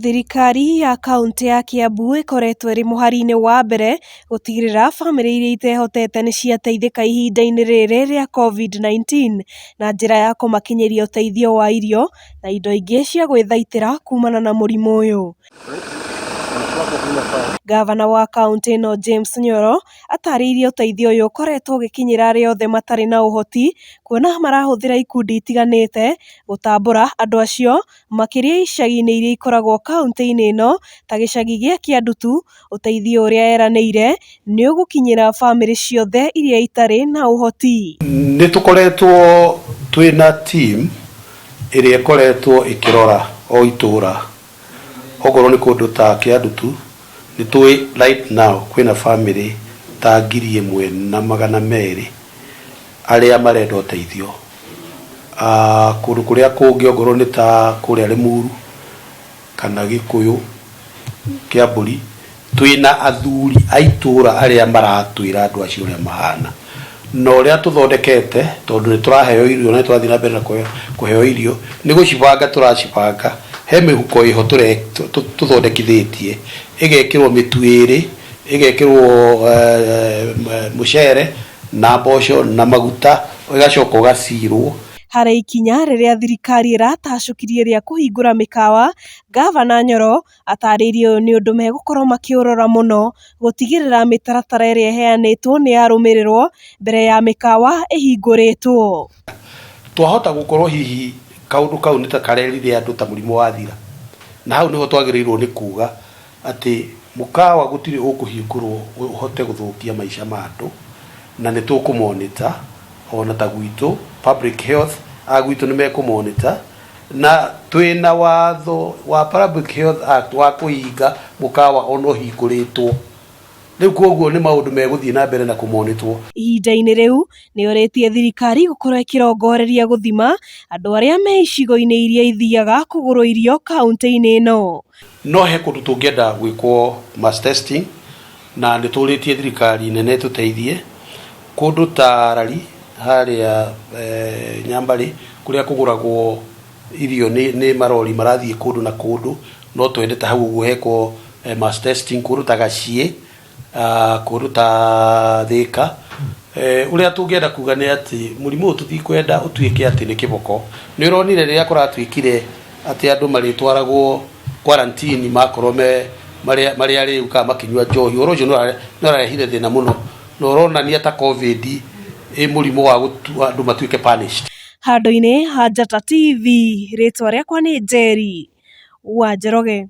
Thirikari ya kauntĩ ya Kiambu ĩkoretwo ĩrĩ mũhari-inĩ wa mbere gũtigĩrĩra bamĩrĩ iria itehotete nĩ ciateithĩka ihinda-inĩ rĩrĩ rĩa COVID-19 na njĩra ya kũmakinyĩria ũteithio wa irio na indo ingĩ cia gwĩthaitĩra kumana na mũrimũ ũyũ. Gavana wa kauntĩ ĩno James Nyoro atarĩirie ũteithio ũyũ ũkoretwo ũgĩkinyĩra arĩa othe matarĩ na ũhoti kuona marahũthĩra ikundi itiganĩte gũtambũra andũ acio makĩria icagi-inĩ iria ikoragwo kauntĩ-inĩ ĩno ta gĩcagi gĩa Kĩandutu. Ũteithio ũrĩa eranĩire nĩ ũgũkinyĩra bamĩrĩ ciothe iria itarĩ na ũhoti. Nĩ tũkoretwo twĩna team ĩrĩa ĩkoretwo ĩkĩrora o itũra, okorwo nĩ kũndũ ta Kĩandutu, nĩ tũĩ right now kwĩna bamĩrĩ ta 1200 arĩa marenda ũteithio. Kũndũ kũrĩa kũngĩ okorwo nĩ ta kũrĩa Limuru kana Gĩkũyũ, Kĩambũri, twĩna athuri a itũra arĩa maratwĩra andũ acio ũrĩa mahana na ũrĩa tũthondekete, tondũ nĩ tũraheo irio na nĩ tũrathiĩ na mbere na kũheo irio, nĩ gũcibanga tũracibanga. He mĩhuko ĩho tũthondekithĩtie, ĩgekĩrwo mĩtu ĩrĩ, ĩgekĩrwo mũcere na mboco na maguta, ĩgacoka ũgacirwo. Harĩ ikinya rĩrĩa thirikari ĩratacũkirie rĩa kũhingũra mĩkawa, Gavana Nyoro atarĩirie ũyũ nĩ ũndũ megũkorwo makĩũrora mũno gũtigĩrĩra mĩtaratara ĩrĩa ĩheanĩtwo nĩ yarũmĩrĩrwo mbere ya mĩkawa ĩhingũrĩtwo. Twahota gũkorwo hihi kaũndũ kau nĩ ta karerire andũ ta mũrimũ wathira, na hau nĩho twagĩrĩirwo nĩ kuga atĩ mũkawa gũtirĩ ũkũhingũrwo ũhote gũthũkia maica ma andũ, na nĩ tũkũmonita ona ta gwitũ public health a gwitũ nĩ mekũmonita, na twĩna watho wa Public Health Act wa kũhinga mũkawa ona ũhingũrĩtwo rĩu. Koguo nĩ maũndũ megũthiĩ na mbere na kũmonitwo. Ihinda-inĩ rĩu nĩ orĩtie thirikari gũkorwo ĩkĩrongoreria gũthima andũ arĩa me icigo-inĩ iria ithiaga kũgũrwo irio kauntĩ-inĩ ĩno. No he kũndũ tũngĩenda gwĩkwo mass testing, na nĩ tũrĩtie thirikari nene tũteithie kũndũ ta Rari harĩa Nyambarĩ, kũrĩa kũgũragwo irio nĩ marori marathiĩ kũndũ na kũndũ. No twende ta hau ũguo hekwo mass testing, kũndũ ta Gaciĩ, kũndũ ta Thĩka. Ũrĩa tũngĩenda kuga nĩ atĩ mũrimũ ũyũ tũtikwenda ũtuĩke atĩ nĩ kĩboko. Nĩ ũronire rĩrĩa kũratuĩkire atĩ andũ marĩtwaragwo quarantine makorwo me marĩ arĩu kana makĩnyua njohi, ũhoro ũcio nĩ ũrarehire thĩna mũno na ũronania ta COVID ĩ mũrimũ wa gũtua andũ matuĩke punished. Handũ-inĩ ha Njata TV, rĩtwa rĩakwa nĩ Njeri wa Njoroge.